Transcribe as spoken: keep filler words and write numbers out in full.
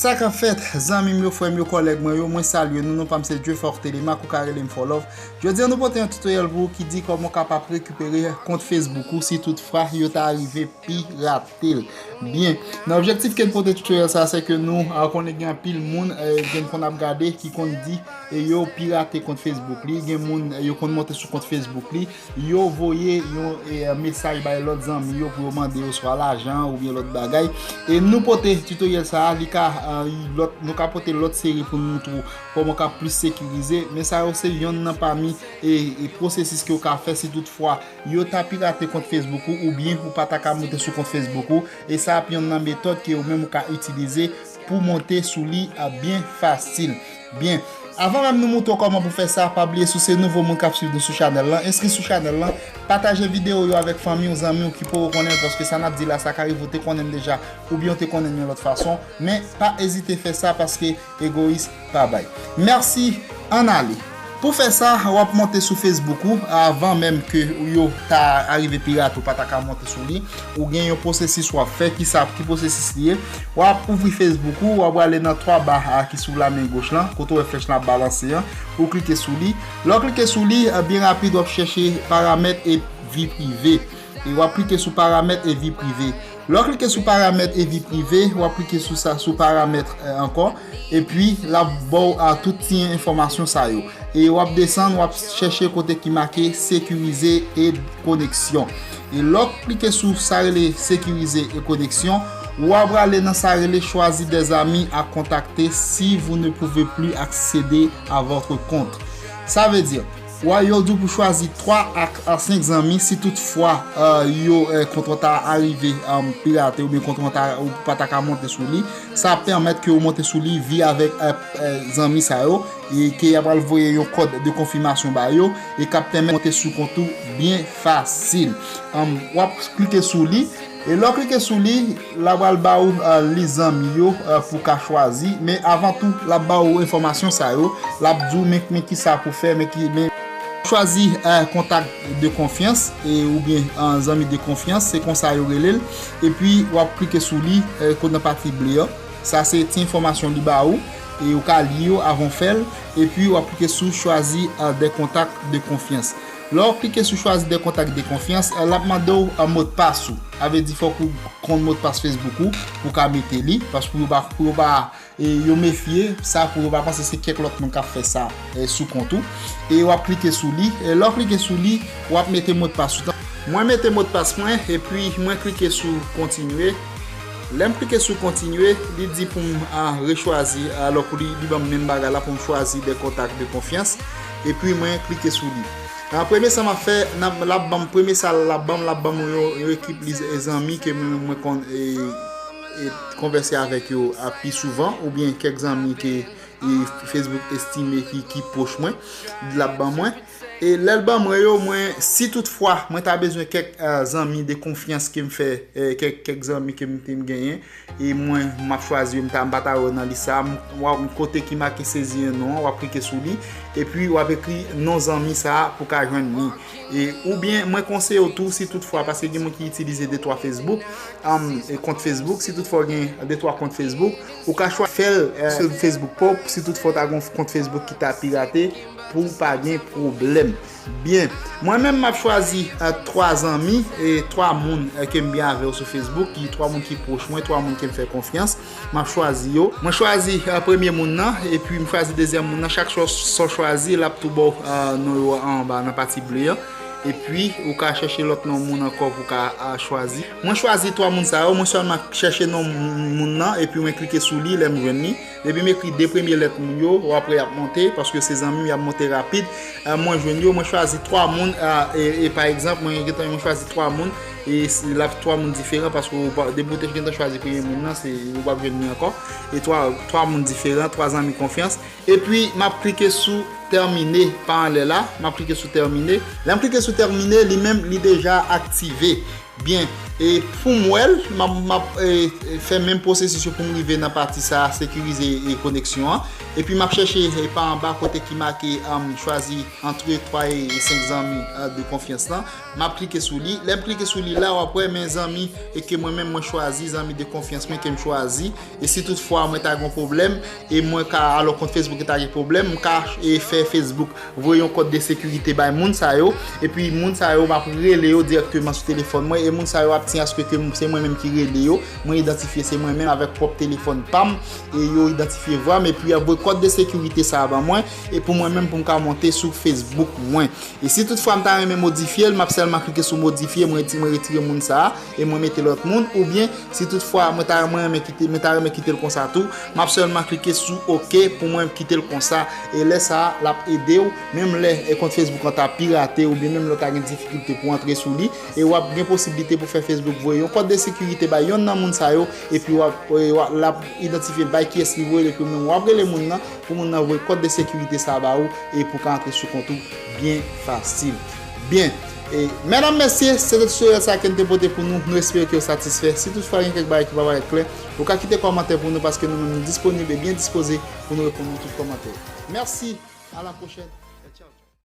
Sa k ap fèt, zanmi m yo, frè m yo, kòlèg mwen yo, mwen salye nou, non pa m se Dieufort Telemaque, ou ka rele m Fò Love. Jodi a nou pote yon tutorial pou ou ki di kòman w kapab rekipere kont Facebook ou si tout fwa yo ta rive pirate l. Byen, nan objektif ke n pote tutorial sa, se ke nou a konnen gen anpil moun, eh, gen konn ap gade ki konn di e yo pirate kont Facebook li, gen moun, eh, yo konn monte sou kont Facebook li, yo voye yon, eh, mesaj bay lòt zanmi yo pou yo mande yo swa lajan oubyen lòt bagay. E nou pote tutorial sa a, li ka, eh, lòt, nou ka pote lòt seri pou nou montre w kòman w ka plis sekirize, men sa yo se yonn nan pami, eh, eh, pwosesis ke w ka fè si tout fwa yo ta pirate kont Facebook ou, oubyen ou pa ta ka monte sou kont Facebook ou, e sa ap yonn nan metòd ke ou menm ou ka itilize pou monte sou li, a, byen fasil. Byen, avan menm nou montre w kòman pou fè sa, pa bliye si w se nouvo moun k ap swiv nou sou chanèl lan, enskri sou chanèl lan, pataje videyo yo avèk fanmi w, zanmi w ki poko konnen l, paske sa n ap di la, sa ka rive w te konnen l deja, oubyen w te konnen l yon lòt fason, men pa ezite fè sa paske egoyis pa bay. Mèsi, ann ale. Pou fè sa, w ap monte sou Facebook ou, avan menm ke yo ta arive pirate, ou pa ta ka monte sou li. Ou gen yon pwosesis w ap fè, ki sa, ki pwosesis li ye? W ap ouvri Facebook ou, w ap prale nan twa ba a ki sou la men goch lan, kote w wè flèch lan ap balanse an, ou klike sou li. Lè w klike sou li, eh, byen rapid, w ap chèche paramèt e vi prive. E w ap klike sou paramèt e vi prive. Lè w klike sou paramèt e vi prive, w ap klike sou sa, sou paramèt, eh, ankò. Epi, l ap ba w, a, tout ti enfòmasyon sa yo. E w ap desann, w ap chèche kote ki make sekirize e koneksyon. E lè w klike sou sa rele sekirize e koneksyon, w ap prale nan sa rele choisir des amis à contacter si vous ne pouvez plus accéder à votre compte. Sa vle di, w a, yo di w pou chwazi twa a, a senk zanmi, si tout fwa, eh, yo, eh, kont ou ta arive, eh, pirate oubyen kont ou ta, ou pa ta ka monte sou li, sa ap pèmèt ke ou monte sou li vi avèk, eh, eh, zanmi sa yo, e ke y ap al voye yon kòd de konfimasyon ba yo, e k ap pèmèt monte sou kont ou byen fasil. Em, w ap klike sou li, e lè w klike sou li, l ap al ba ou, eh, lis zanmi yo, eh, pou w ka chwazi. Men avan tou, l ap ba ou enfòmasyon sa yo. L ap di w men, men ki sa pou fè, men ki, men chwazi, eh, kontak de konfyans, e, oubyen, eh, zanmi de konfyans, se konsa yo rele l. Epi, w ap klike sou li, eh, kot nan pati ble an. Sa se ti enfòmasyon li ba ou, e ou ka li yo avan w fè l. Epi, w ap klike sou chwazi, eh, de kontak de konfyans. Lè w klike sou chwazi de kontak de konfyans, eh, l ap mande w, eh, modpas ou. Sa vle di fòk ou konn modpas Facebook ou pou w ka mete li, paske pou yo pa, pou yo pa, e, yo mefye sa, pou yo pa panse se kèk lòt moun k ap fè sa, eh, sou kont ou. E w ap klike sou li. E lè w klike sou li, w ap mete modpas ou. Mwen mete modpas mwen, epi mwen klike sou kontinye. Lè m klike sou kontinye, li di pou m, a, rechwazi, alò pou li, li ban m menm bagay la pou m chwazi de kontak de konfyans. Epi mwen klike sou li. A, premye sa m ap fè, n ap, l ap ban m, premye sa l ap ban m, l ap ban m yon, yon ekip lis, e, zanmi ke mwen, mwen konn, e, e, konvèse avèk yo, a, pi souvan, oubyen kèk zanmi ke, e, Facebook estime ki, ki pwòch mwen, l ap ban mwen. E lè l ban mwen yo, mwen, si tout fwa mwen ta bezwen kèk, a, zanmi de konfyans ke m fè, e, kèk, kèk zanmi ke m te genyen, e mwen, m ap chwazi yo, m ta, m pa ta wè nan lis sa a, m, w ap, kote ki make sezi yon non an, w ap klike sou li, epi w ap ekri non zanmi sa a pou w ka jwenn li. E, oubyen, mwen konseye w tou, si tout fwa, paske gen moun ki itilize de twa Facebook, am, e kont Facebook, si tout fwa w gen de twa kont Facebook, ou ka chwa fè l, e, sou Facebook pa w, si tout fwa w ta gen yon kont Facebook ki ta pirate, pou w pa gen pwoblèm. Byen, mwen menm m ap chwazi, e, twa zanmi, e twa moun, e, ke m byen avè yo sou Facebook, ki twa moun ki pwòch mwen, twa moun ke m fè konfyans. M ap chwazi yo. Mwen chwazi, e, premye moun nan, epi m chwazi dezyèm moun nan. Chak chwa sa w chwazi, l ap tou ba w, e, non yo anba nan pati ble an. Epi, ou ka chèche lòt non moun ankò pou w ka, e, chwazi. Mwen chwazi twa moun sa yo, mwen sèlman chèche non moun nan, epi mwen klike sou li lè m jwenn li. Depi m ekri de premye lèt moun yo, apre y ap monte, paske se zanmi m, y ap monte rapid. E, mwen jwenn yo, mwen chwazi twa moun, e, e, e pa egzanp, mwen gentan, mwen chwazi twa moun, e se, l ap twa moun diferan, paske w pa, depi w te gentan chwazi premye moun nan, se, ou p ap jwenn li ankò. E twa, twa moun diferan, twa zanmi konfyans. Epi, m ap klike sou tèmine, pa anlè la, m ap klike sou tèmine. Lè m klike sou tèmine, li menm, li deja aktive. Byen, E pou m wè l, m ap, m ap e, e, fè menm pwosesis yo pou m rive nan pati sa a, sekirize e, koneksyon an. Epi m ap chèche e, pa anba kote ki make um, chwazi antre twa e senk zanmi uh, de konfyans lan. M ap klike sou li. Lè m klike sou li la, w ap wè men zanmi e ke mwen menm mwen chwazi, zanmi de konfyans mwen ke m chwazi. E si toutfwa mwen ta gen pwoblèm, e mwen ka alò kont Facebook ta gen pwoblèm, m ka e, fè Facebook voye yon kòd de sekirite bay moun sa yo, epi moun sa yo m ap rele yo dirèkteman sou telefòn mwen, e moun sa yo ap tyen aske ke se mwen menm ki rele yo, mwen idantifye se mwen menm avèk pwòp telefòn pa m, e yo idantifye vwa m, epi y ap voye kòd de sekirite sa a ban mwen, e pou mwen menm pou m ka monte sou Facebook mwen. E si toutfwa m ta renmen modifye l, m ap sèlman klike sou modifye, mwen reti-, mwen retire moun sa a, e mwen mete lòt moun, oubyen si toutfwa mwen ta mwen renmen kite, mwen ta renmen kite l konsa tou, m ap sèlman klike sou oke pou mwen kite l konsa. E lè sa a, l ap ede w, menm lè e kont Facebook an ta pirate, oubyen menm lè w ta gen difikilte pou antre sou li, e w ap gen posiblite pou fè Facebook voye yon kòd de sekirite bay yonn nan moun sa yo, epi w ap, e w ap, l ap idantifye bay kiyès li voye l, epi menm w ap rele moun nan, pou moun nan voye kòd de sekirite sa a ba ou, e pou ka antre sou kont ou byen fasil. Byen, e, medam, mesye, se tutorial sa ke n te pote pou nou. Nou espere ke w satisfè. Si toutfwa gen kèk bagay ki pa parèt klè, ou ka kite kòmantè pou nou, paske nou menm nou disponib e byen dispoze pou nou reponn nan tout kòmantè. Mèsi, a la pwochèn, e tchaw.